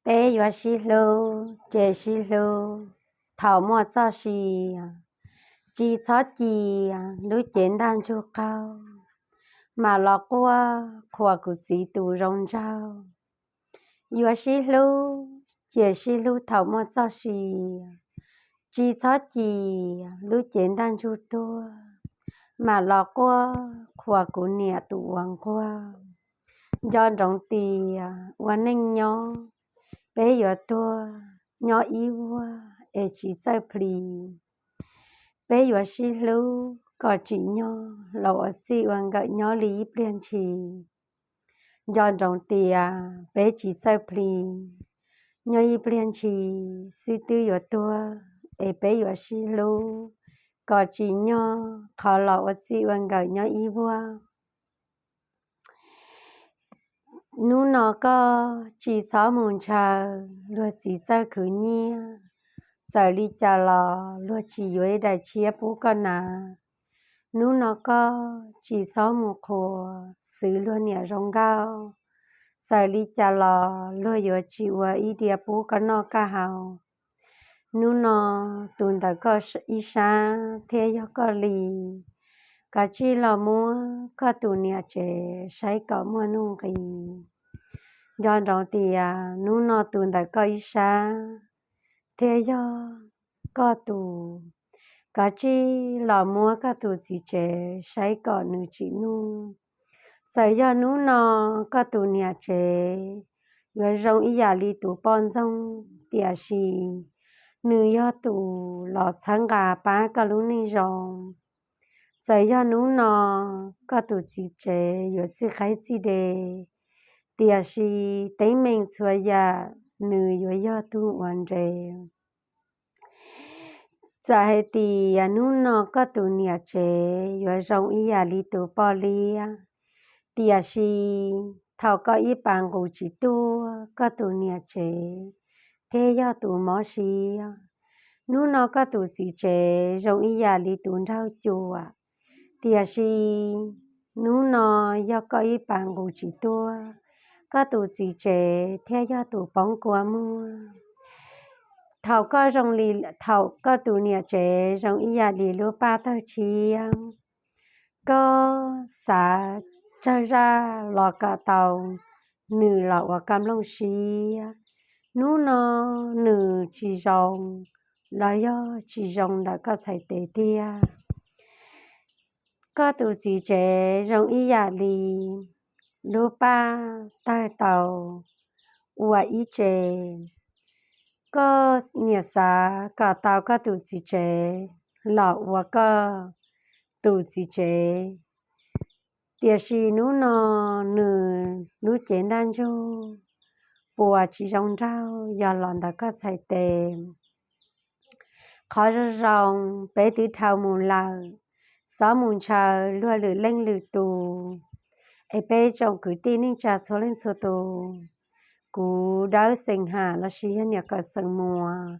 Peb yuav sib hlub ces sib hlub thaum muaj txoj sia, tsis txhob cia lub cev ntaj ntsug qaug, mam los quaj qhuas kuv txiv tus zoo nraug. Yuav sib hlub ces sib hlub thaum muaj txoj sia, tsis txhob cia lub cev ntaj ntsug tuag, mam los quaj qhuas kuv niam tus uas nquag. Nco ntsoov tias ua neej nyob, peb yuav tuag nyob ib vuag es tsis txawj plis. Peb yuav sib hlub kom tsim nyog los ua txij ua nkawm nyob li ib pliag ntshis. Nco ntsoov tias peb tsis txawj plis, nyob ib pliag ntshis xwb twb yuav tuag, es peb yuav sib hlub kom tsim nyog qhov los ua txij ua nkawm nyob ib vuag. Hnub no koj tsis txhob mus ntshaw luag txiv txawj khwv nyiaj, txawm li cas los luag tsis yuav ib daim tshiab pub koj hnav. Hnub no koj tsis txhob mus qhuas xwv luag niam zoo nkauj, txawm li cas los luag yuav tsis ua ib diav pub koj noj koj haus. Hnub no tus ntawm koj ib sab thiaj yog koj li, koj tsij los muab koj tus niam tsev saib kom muaj nuj nqis. Nco ntsoov tias hnub no tus ntawm koj ib sab thiaj yog koj tus, koj tsij los muab koj tus txiv tsev saib kom nws tsim nuj. Txawm yog hnub no koj tus niam tsev yuav zoo ib yam li tus poj ntxoog, tiam sis nws yog tus los txhawb nqa pab koj lub neej zoo. Txawm yog hnub no koj tus txiv tsev yuav txij qaib txij de, tiam sis teeb meem txhua yam nws yuav yog tug uas nres. Txawm hais tias hnub no koj tus niam tsev yuav zoo ib yam li tus poj liab, tiam sis thaum koj ib pas nqus tsis tuaj, koj tus niam tsev thiaj yog tus mob siab. Hnub no koj tus txiv tsev zoo ib yam li tus nraug cuam, tiam sis hnub no yog koj ib pas nqus tsis tuaj, koj tus txiv tsev thiaj yog tus poob kua muag. Thaum koj zoo li, thaum koj tus niam tsev zoo ib yam li lub paj tawg tshiab, koj xav tsawg zaj los kom tau nws los ua koj nplooj siab. Hnub no nws tsis zoo los yog tsis zoo ntawm koj txhais tes tiag. Koj tus txiv tsev zoo ib yam li lub paj tawg tau ua ib tse. Koj niam xav kom tau koj tus txiv tsev los ua koj tus txiv tsev, tiam sis hnub no nws lub cev ntaj ntsug puas tsis zoo nraug yog los ntawm koj txhais tes. Qhov zoo zoo peb twb dhau mus lawm, txhob mus ntshaw luag lwm leej lwm tus. Es peb tsoom kwv tij neej tsa txhua leej txhua tus, kuv Dawb Xeem Ham lossis yog niam Kawm Xeem Muas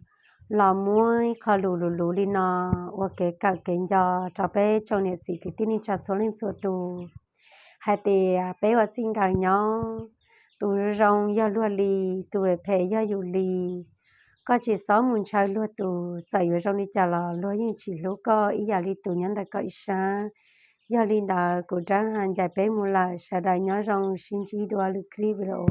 los muab ib qho lus luv luv li no ua kev kawm kev nco rau peb tsoom niam txiv kwv tij neej tsa txhua leej txhua tus, hais tias peb ua txij nkawm nyob, tus zoo yog luag li, tus phem yog yus li. Koj tsis txhob mus ntshaw luag tus, txawm yuav zoo li cas los luag yeej tsis hlub koj ib yam li tus nyob ntawm koj ib sab. Yog li ntawd kuv Dawb Ham ncaim peb mus lawm, sawv daws nyob zoo, sib ntsib dua lwm clip video.